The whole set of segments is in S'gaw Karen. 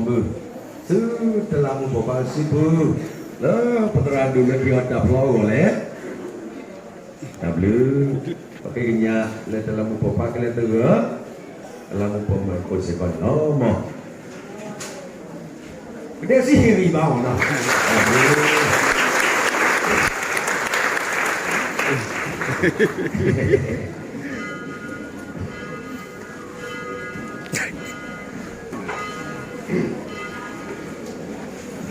ပသုတလးမူးပိာ်ခွါစုပူၤ လၢပသရၣ်ဒိၣ်လၢပယီၤတၢ်ဖျီအဂီၢ်လဲၣ်. တၢ်ဘျုး, ပဃ့ကညးလၢတလးမူးပိာ်ခွါကလဲၤသဂၢၢ် အလးမူးပိာ်မုၣ်အခိၣ်စ့ၢ်ကီးန့ၣ်လီၤ. မ်ပတဲစံးဟ့ၣ်ဂံၢ်ဘါအီၤနီၤ. ဃ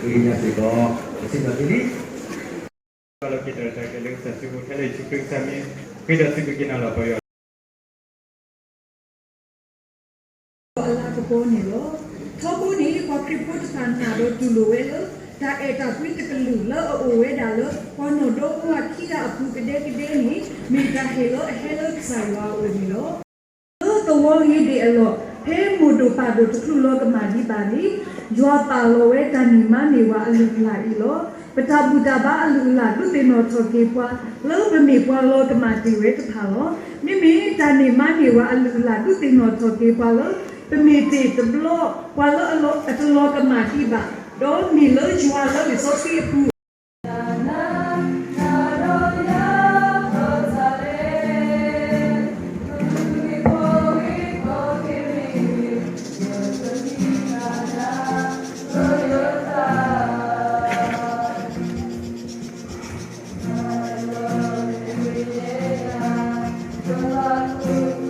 ့ကညးစ့ၢ်ကီး ပစံးထီၣ်က့ၤလံ လၢက့ၤတၢ်ရဲၣ်တၢ်ကျဲၤလၢကစၢ်စုပူၤ ထဲလၢယ့ၣ်ၡူးခရံာ်ကစၢ်မံၤ ဃ့ဒီးစံးဘျုးက့ၤနၤလီၤ ပၢ်ယွၤ. အလၤကပီၤန့ၣ်လီၤ. ထီဘိန့ၣ် ပှၤခရံာ်ဖိတဖၣ်နာ်ဒီးတူၢ်လိာ်ဝဲလၢ တၢ်အဲၣ်တၢ်ကွံတကလုာ်လၢအအိၣ်ဝဲဒၣ်လၢ ပှၤနီၢ်ဒီမါဝၤခံဂၤအပူၤကဒဲကဒဲန့ၣ် မ့ၢ်တၢ်ဟ့ၣ်လၢအဟဲလၢကစၢ်ယွၤအအိၣ်န့ၣ်လီၤ. လၢသဝီဂ့ၤဒဲးအလီၢ် ဖဲမိၢ်ဒိၣ်ပၢ်ဒိၣ်တချုးလီၤကမၣ်ဒံးဘၣ်န့ၣ် ယွၤပာ်လီၤဝဲတၢ်န့ၢ်မါန့ၢ်ဝၤအလုၢ်အလၢ်အံၤလီၤ. ပတၢ်ဘူၣ်တၢ်ဘါအလုၢ်အလၢ် ဒုးသ့ၣ်နီၣ်ထီၣ်က့ၤပှၤ လၢပမ့ၢ်ပှၤလီၤကမၣ်တ့ၢ်ဝဲတဖၣ်လီၤ. မ့မ့ၢ်တၢ်န့ၢ်မါန့ၢ်ဝၤအလုၢ်အလၢ် ဒုးသ့ၣ်နီၣ်ထီၣ်က့ၤပှၤလၢ ပမ့ၢ်တ့ၢ်တဘျီ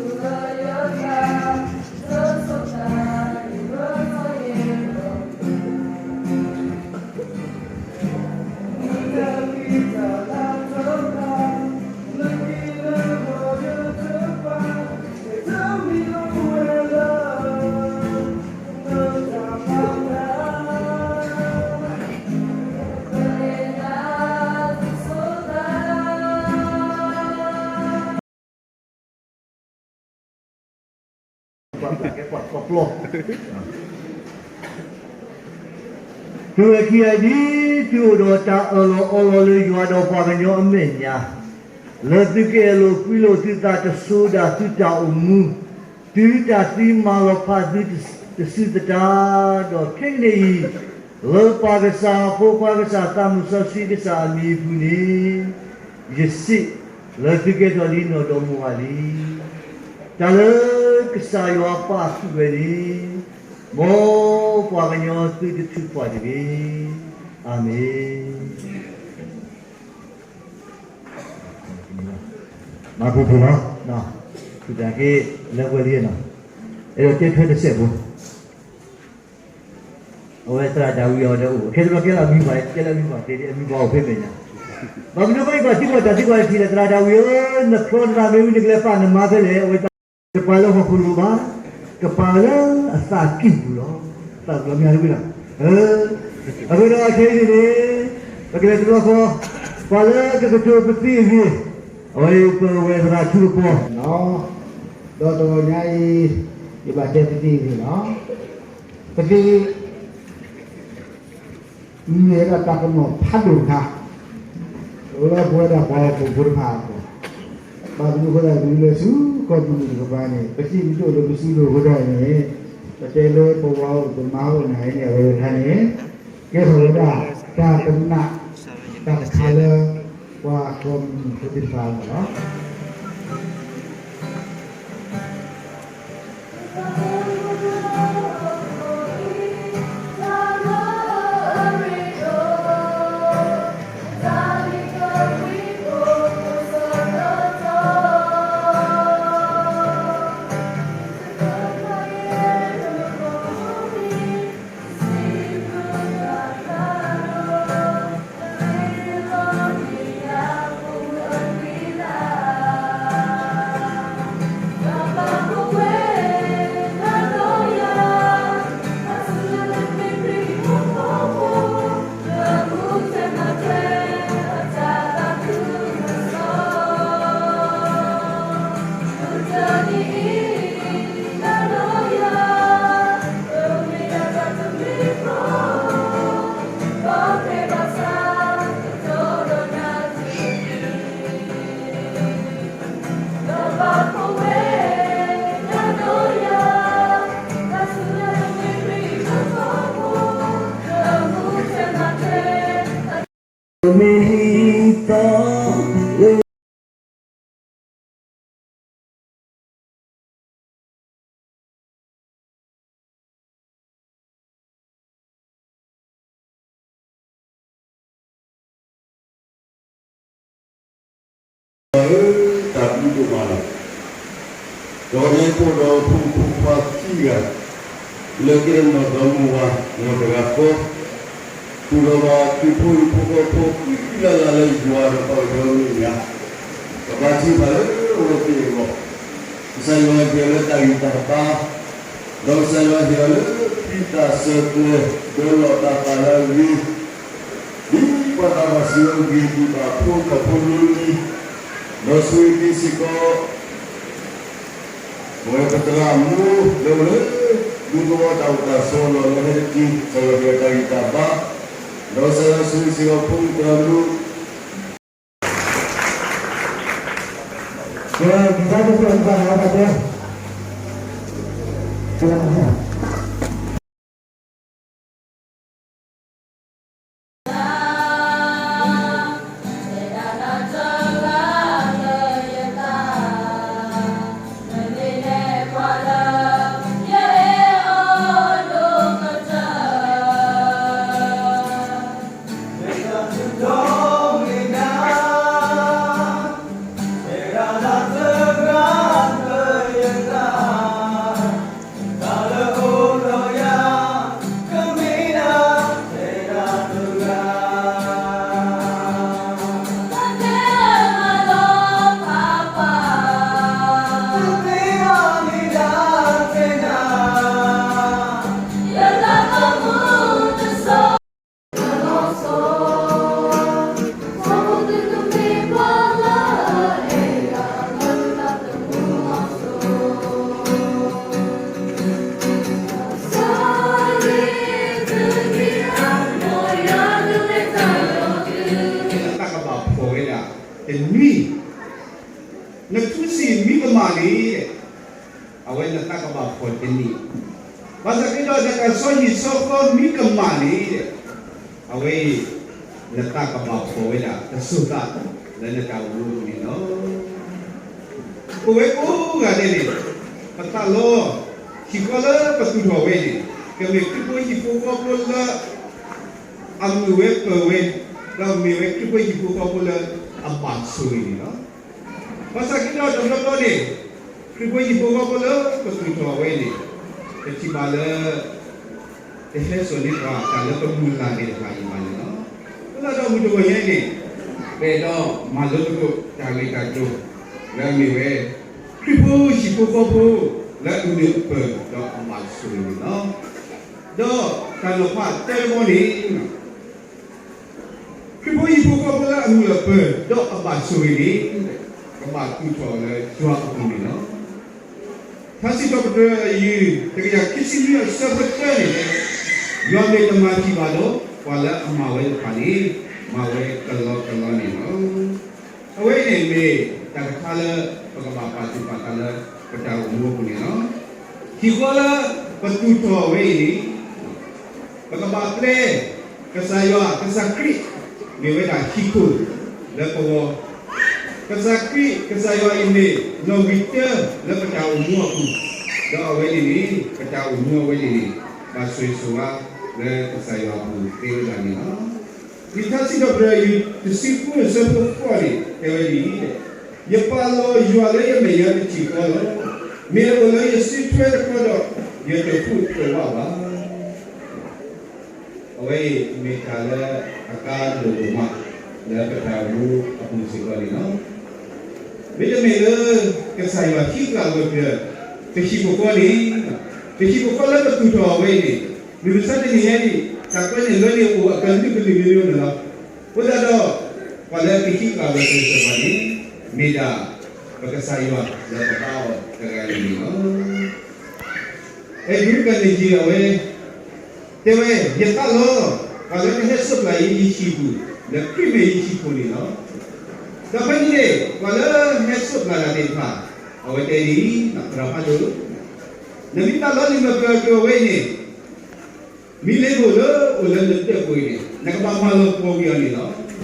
ပှၤလၢအတလီၤကမၣ်ဒံးဘၣ်, ဒီးမ့ၢ်လၢယွၤလၢလံာ်စီဆှံအပူၤ ပှၤကဲပှၤခီပျီ, သုဝဲခံဂၤအံၤဒ် သုအိၣ်ဒီးတၢ်အၢၣ်လီၤအီလီၤလၢယွၤဒီးပှၤကညီအမဲာ်ညါ, လၢသုကအဲၣ်လိာ်ကွံလိာ်သုသးတစိၤဒၣ်သုတၢ်အိၣ်မူ, တုၤတၢ်သံမၤလီၤဖးသုတစုသတး, ဒီးခဲကနံၣ်အံၤ, လၢပၢ်ကစၢ်, ဖိခွါကစၢ်, သးမုၣ်စီဆှံကစၢ်အမံၤအပူၤန့ၣ်, ယစံး, လၢသုကဲထီၣ်လံနီၢ်ဒီမါဝၤလံ. တၢ်လၢကစၢ်ယွၤပာ်ဃုာ်ဝဲန့ၣ်, မ်ပှၤကညီသုတထုးကွံာ်တဂ့ၤ. အၤမ့ၣ်. မၤပူၤပူၤလီၤ, သုတၢ်က့ၤလၢပှဲၤလံနီၤ, အဲၣ်ဒိးတဲထွဲတစဲးဖိ အဝဲသရၣ်ဒၤဝံးအီၤဒီးအိၣ် ခဲတဘျီကဲလၢအမံၤပှၢ်, ကဲလၢအမံၤပှၢ်သ့ဒ်အမံၤပှၢ်အိၣ်ဖဲမဲာ်ညါ, ဘၣ်မနုၤဃိ ယကွၢ်ထံကွၢ်တၢ်သံကွၢ်တထံၣ်လၢ သရၣ်ဒၤဝံးဧၢ, နဖျီနသးမ့ၢ်ဝံၤ နကလဲၤပာ်နမါဖဲလဲၣ်, အဝဲ တပာ်လၢဟီၣ်ခိၣ်လိၤဘၣ်, ကပာ်လၢအသးကံၢ်ပူၤလီၤ. သးကလီၤမၢ်လၢဝံၤလီၤ. အဃိဒီးခဲအံၤန့ၣ်, ပကလဲၤတဘျီဃီ, ပှၤလၢကကတိၤပသံအဂ့ၢ်, အဝဲအံၤပဝဲသရၣ်ထူကပီၤ, ဒီးတဂီၤညါအံၤ, ယဘၣ်တဲပသံအဂ့ၢ်လီၤ. ပသံ မ့ၢ်ဝဲဒၣ်တၢ်ကမီၤဖးဒိၣ်တခါ, လၢပဝဲဒၣ်ပှၤဟီၣ်ခိၣ်ဖိတဖၣ်အဂီၢ်, ဘၣ်မနုၤအဃိသတးဒ်လၢဆူကီၢ်ပူၤတကပၤန့ၣ် ပစံးမ့ၢ်တအိၣ်လၢပစုလိၤအဃိသတးန့ၣ်, ပတဲလၢပဝၤအိၣ်ပမါအိၣ်နၤအံၤန့ၣ် အဝဲတခါန့ၣ်, ကဲထီၣ်ဝဲဒၣ်တၢ်ကနၣ် တၢ်တခါလၢ ပှၤကီၢ်မုၢ်ဖိသ့ၣ်တဖၣ်အဂီၢ်လီၤ. မ့ၢ်သီ ဧၢ, တၢ်ဘျုးဒိၣ်မးလီၤ. ဒီးန့ၣ်အိၣ်ဒီးဖိမုၣ်ဖိခွါခံဂၤ လၢကဲထီၣ်နီၢ်ဒီမါဝၤ နီၢ်တဂၤဃီ, ဃုာ်ဒီးဘၣ်ခရံာ်ဖိဟံၣ်ဖိဃီဖိ ဃံလၤလၤလၢယွၤဒီးပှၤကညီမ့ၢ်ညါ, ကဘၣ်ထံၣ်ဘၣ်လၢအဝဲသ့ၣ်အဂီၢ်, ကစၢ်ယွၤဟ့ၣ်အီၤလၢတၢ်ဂံၢ်တၢ်ဘါ, ဒီးကစၢ်ယွၤဟ့ၣ်အီၤလၢခရံာ်တၢ်စၢၤသွဲၣ် ဒီးလီၤတၢ်သးလၢအဂ့ၤ ဒ်ပှၤသးပှၢ်စံးအီၤအဂ့ၢ် ဒ်ဘၣ်ဖိထီၣ်ဖိလံၤလံၤ, ဒီးဆိၣ်ဂ့ၤက့ၤစ့ၢ်ကီး ပဝဲပသရၣ်မူလၢအိၣ်လၢ ဒူသဝီတၢ်အိၣ်တၢ်ဆိးလီၢ်လၢဟဲတက့ၢ်, ကစၢ်ယွၤဟ့ၣ်အီၤတၢ်ဂံၢ်တၢ်ဘါ, ဒီးကစၢ်ယွၤဆိၣ်ဂ့ၤစ့ၢ်ကီးဖိမုၣ်သရၣ်မူ ကဲ, ကစၢ်ယွၤဆိၣ်ဂ့ၤစ့ၢ်ကီး နတၢ်ကဘၣ်ဖှီၣ်ဝဲဒၣ်တနွံ, နထူစံာ်မ့ၢ်ကမၣ်န့ၣ် အဝဲနတၢ်ကဘၣ်ဖှီၣ်တနံၣ်, ဘၣ်ဆၣ်က့ဒီး နတၢ်ဆီဟံၣ်ဆီဃီမ့ၢ်ကမၣ်န့ၣ်, အဝဲအံၤ နတၢ်ကဘၣ်ဖှီၣ်ဝဲဒၣ်တစိၤသးလၢနတၢ်အိၣ်မူအပူၤန့ၣ်လီၤ. ပဝဲကိးဂၤဒဲးန့ၣ် ပသးလီဟံၣ်ဃီလၢပသူၣ်ထီၣ်ဝဲန့ၣ် ကမ့ၢ်ခရံာ်ဖိဟံၣ်ဖိဃီဖိလၢ အမုာ်ဝဲပၢၤဝဲ, ဒီးမ့ၢ်ဝဲခရံာ်ဖိဟံၣ်ဖိဃီဖိလၢအဘၣ်ဆိၣ်ဂ့ၤန့ၣ်လီၤ. ဘၣ်ဆၣ်က့ဒီးတဘျီဘျီန့ၣ် ခရံာ်ဖိဟံၣ်ဖိဃီဖိလၢပသူၣ်ထီၣ်ဝဲန့ၣ် ပထံၣ်ဘၣ်လၢ တဟဲစိာ်န့ၢ်ပှၤတၢ်လၢပမုၢ်လၢ်သ့ၣ်တဖၣ်အံၤဘၣ်န့ၣ်လီၤ. အဃိသတးဒီးမုၢ်တဂီၤညါအံၤန့ၣ် ပအဲၣ်ဒိးမၤလိသကိးတၢ်ဂ့ၢ်တၢ်ကျိၤ လၢအမ့ၢ်ဝဲ ခရံာ်ဖိဟံၣ်ဖိဃီဖိ လၢအမုာ်အပၢၤဒီးအဘၣ်ဆိၣ်ဂ့ၤန့ၣ်လီၤ. ဒီးတၢ်နီၤဖးတၢတဘီန့ၣ် ခရံာ်ဖိဟံၣ်ဖိဃီဖိလၢအမုာ်အပၢၤ ဒီးအဘၣ်ဆိၣ်ဂ့ၤန့ၣ် ကဘၣ်သူၣ်ထီၣ်လၢယွၤအပူၤန့ၣ်လီၤ. ထါစံးထီၣ်ပတြၢၤအယုၢ် တကယၤခံဆံနွံအဆၢဖိတၢန့ၣ် ယွၤမ့ၢ်တမၤထံၣ်ဘၣ်ဒီး ပှၤလၢအမၤဝဲတဖၣ်န့ၣ် မၤဝဲကလီကလီန့ၣ်လီၤ. အဝဲအံၤန့ၣ်မ့ၢ်တၢ်တခါလၢ ပကဘၣ်ပာ်သူၣ်ပာ်သးလၢ ပတၢ်အိၣ်မူအပူၤန့ၣ်လီၤ. ဟံၣ်ဃီလၢပသူၣ်ထီၣ်ဝဲအံၤန့ၣ် ပကဘၣ်ပျဲ ကစၢ်ယွၤ ကစၢ်ခရံာ် မ့ၢ်ဝဲဒၣ်ဟံၣ်ခိၣ်လၢပဂီၢ်, ကစၢ်ခရံာ် ကစၢ်ယွၤအံၤန့ၣ် နီၣ်ဂံၢ်တၢလၢပတၢ်အိၣ်မူအပူၤ, ဒီးအဝဲန့ၣ်န့ၣ် ပတၢ်အိၣ်မူအဝဲန့ၣ်န့ၣ် ဘၣ်ဆိၣ်ဂ့ၤဆိၣ်ဝါလၢကစၢ်ယွၤအပူၤသ့ဝဲဒၣ်န့ၣ်လီၤ. လံာ်ထါစံးထီၣ်ပတြၢၤ တဆံဃုအဆၢဖိဃိးန့ၣ် တဲဝဲဒ်အံၤ, ယပာ်လီၤယွၤလၢယမဲာ်ညါတထံၣ်ဃီလီၤ. မ့ၢ်အအိၣ်လၢယစုထွဲတခီဒီး ယတဟူးတဝးဘၣ်. အဝဲအံၤမ့ၢ်တၢ်လၢအကါဒိၣ်ဒိၣ်မး လၢပတၢ်အိၣ်မူအပူၤစ့ၢ်ကီးန့ၣ်လီၤ. မ့တမ့ၢ်လၢ ကစၢ်ယွၤဟံးဃာ်ဝဲပျၢၤ ပဟံၣ်ဖိဃီန့ၣ်, ပဟံၣ်ဖိဃီလၢပသူၣ်ထီၣ်အဝဲအံၤန့ၣ် မုၢ်မဆါတနံၤညါအံၤ တၢ်ကွဲန့ၣ်လၢန့ၣ်အိၣ်အကလုာ်ကလုာ်မ့ၢ်မ့ၢ်န့ၣ်လီၤ. အဃိသတးဒီး ပှၤလၢကဟံးဃာ်ဝဲပျၢၤသ့ၣ်တဖၣ်န့ၣ် မ့ၢ်ဒၣ်ပကစၢ်ယွၤလၢပဘါအီၤတဂၤအံၤန့ၣ်လီၤ. အဲဒရူးကန့ၣ်ယံၤ အဝဲ တဲဝဲ ယသးလီ ပှၤလၢကဟဲစိးပျၢ်ယဟံၣ်ပူၤ လၢခရံာ်မ့ၢ်ယဟံၣ်ခိၣ်န့ၣ်လီၤ. ဒီးဖဲန့ၣ်န့ၣ် ပှၤလၢဟဲစိးပျၢ်တၢ်သ့ၣ်တဖၣ် အဝဲတဲဒ်အံၤ, သရၣ်ဖးဒိၣ်, နမ့ၢ်သးလီလံာ်မဲာ်ဖျၢၣ်အကျိၤအဝဲအံၤန့ၣ် မ့ၢ်လ့ၣ်ခိၣ်လၢအိၣ်လၢနဒၢးပူၤအံၤန့ၣ် နကဘၣ်မၤလီၤပှီၢ်ကွံာ်အီၤန့ၣ်လီၤ. ပှ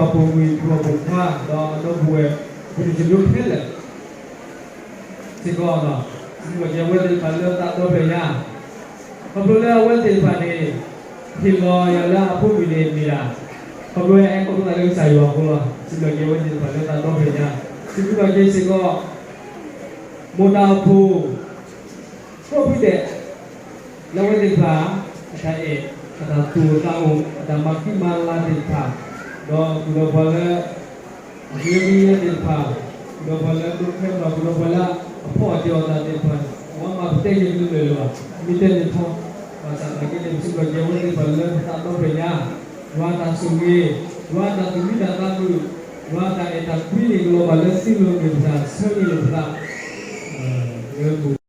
ၤပိာ်မုၣ် ပှၤပိာ်ခွါ ဒီးအဒီပုၢ်ဝဲၢ် ပှၤတကလုာ်ခဲလၢာ် စ့ၢ်ကီး စံးဘျုးက့ၤအဝဲသ့ၣ်တဖၣ်လၢသးဒီဖျၢၣ်ညါ, ခီဖျိလၢအဝဲသ့ၣ်တဖၣ်န့ၣ် ဟ့ၣ်လီၤယၤလၢအဖိမုၣ်န့ၣ်မ့ၢ်ဒၣ်, ခီဖျိလၢအဲၣ်ခီဖျိသးလၢကစၢ်ယွၤအဃိလီၤ. စံးဘျုးက့ၤအဝဲသ့ၣ်တဖၣ်လၢသးဒီဖျၢၣ်ညါ, စံးဘျုးက့ၤစ့ၢ်ကီး မိၢ်တၢ်အိၣ်ဖှိၣ် ကိးဖုဒဲး လၢအဝဲသ့ၣ်တဖၣ် အတၢ်အဲၣ် အတၢ်သူၣ်အိၣ်သးအိၣ် အတၢ်မၤဃံမၤလၤသ့ၣ်တဖၣ်, ဒီးဃုာ်ဒီးပှၤလၢ အကယဲၢ်ကယဲၢ်သ့ၣ်တဖၣ်, ဃုာ်ဒီးပှၤလၢဒိးခဲမၤ ဃုာ်ဒီးပှၤလၢအဖီအီၣ်တ့ၢ်အီၣ်တၢ်သ့ၣ်တဖၣ်, ပှၤမၤပတဲက့ၤတလၢာ်လၢၤဘၣ်. မ့ၢ်တဲန့ၣ်ထီ ဘၣ်ဆၣ်သနာ်က့န့ၣ် ပစံးဘျုးက့ၤအဝဲသ့ၣ်တဖၣ်လၢပသးဒီဖျၢၣ်ညါ, ယွၤအတၢ်ဆိၣ်ဂ့ၤ, ယွၤအတၢ်သူၣ်မံသးမုာ်, ယွၤအတၢ်အဲၣ်တၢ်ကွံန့ၣ် ကလီၤဘၣ်လၢသုလိၤန့ၢ်ပသး ဆၢန့ၢ်ပသး လၢ